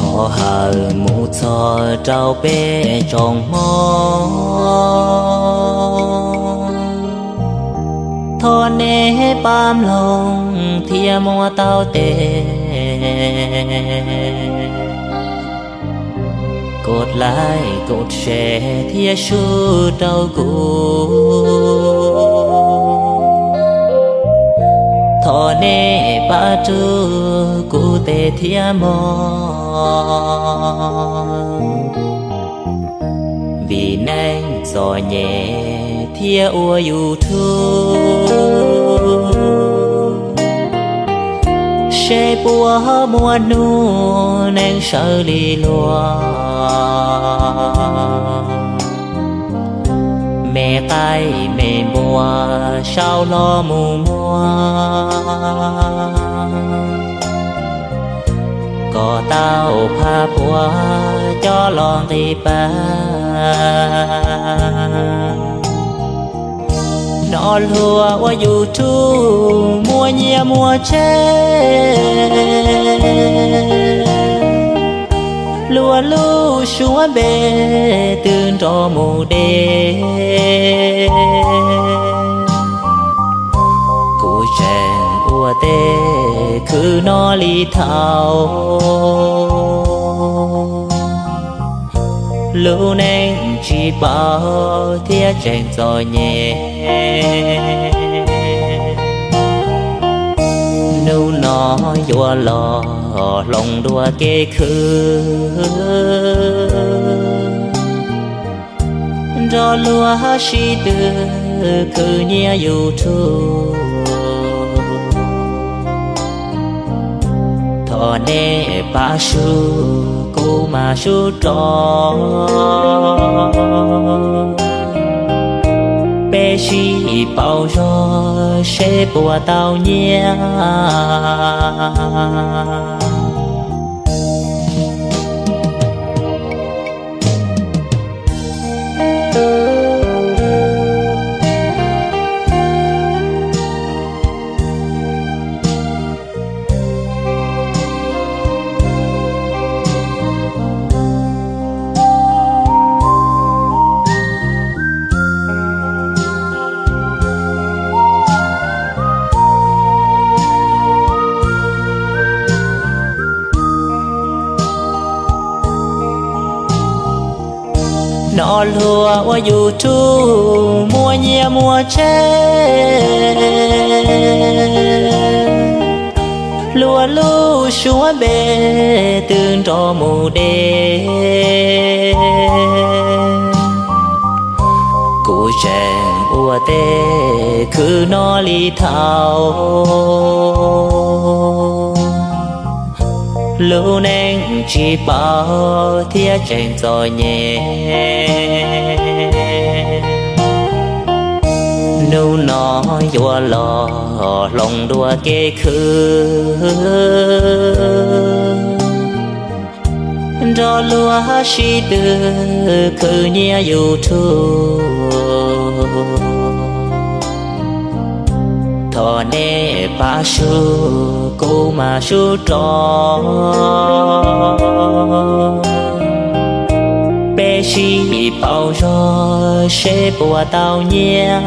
Thov hawm mus txog rau peb tsoom hmoob, thov nej pab mloog thiab muab tau tes, kov laim kov share thiab sub rau kuv. Thov nej pab rub kuv tes thiab mog, vim neeg txom nyem thiab ua YouTube, seb puas muaj hnub neeg sawv li luag. Me qaib me npua sau hlo mus muag, kom tau phaj puav coj los nqis pab. Hnov luag ua YouTube muaj nyiaj muaj tsev, luag lub suab npe twb nrov mus deb. Kuv tseem ua tej khwv no li thaum lub neej tsis paub thiab tseem txom nyem. Hnub no yuav los hloov dua kev khwv, nrog luag sib tw khwv nyiaj YouTube. Thov nej pab sub kuv mas sub rov, peb sib pauv zog seb puas tau nyiaj. Hnov luag ua YouTube muaj nyiaj muaj tsev, luag lub suab npe twb nrov mus deb. Kuv tseem ua tej khwv no li thaum lub neej tsis paub thiab tseem txom nyem. Hnub no yuav los hloov dua kev khwv, nrog luag sib tw khwv nyiaj YouTube. Thov nej pab sub kuv mas sub rov, peb sib pauv zog seb puas tau nyiaj.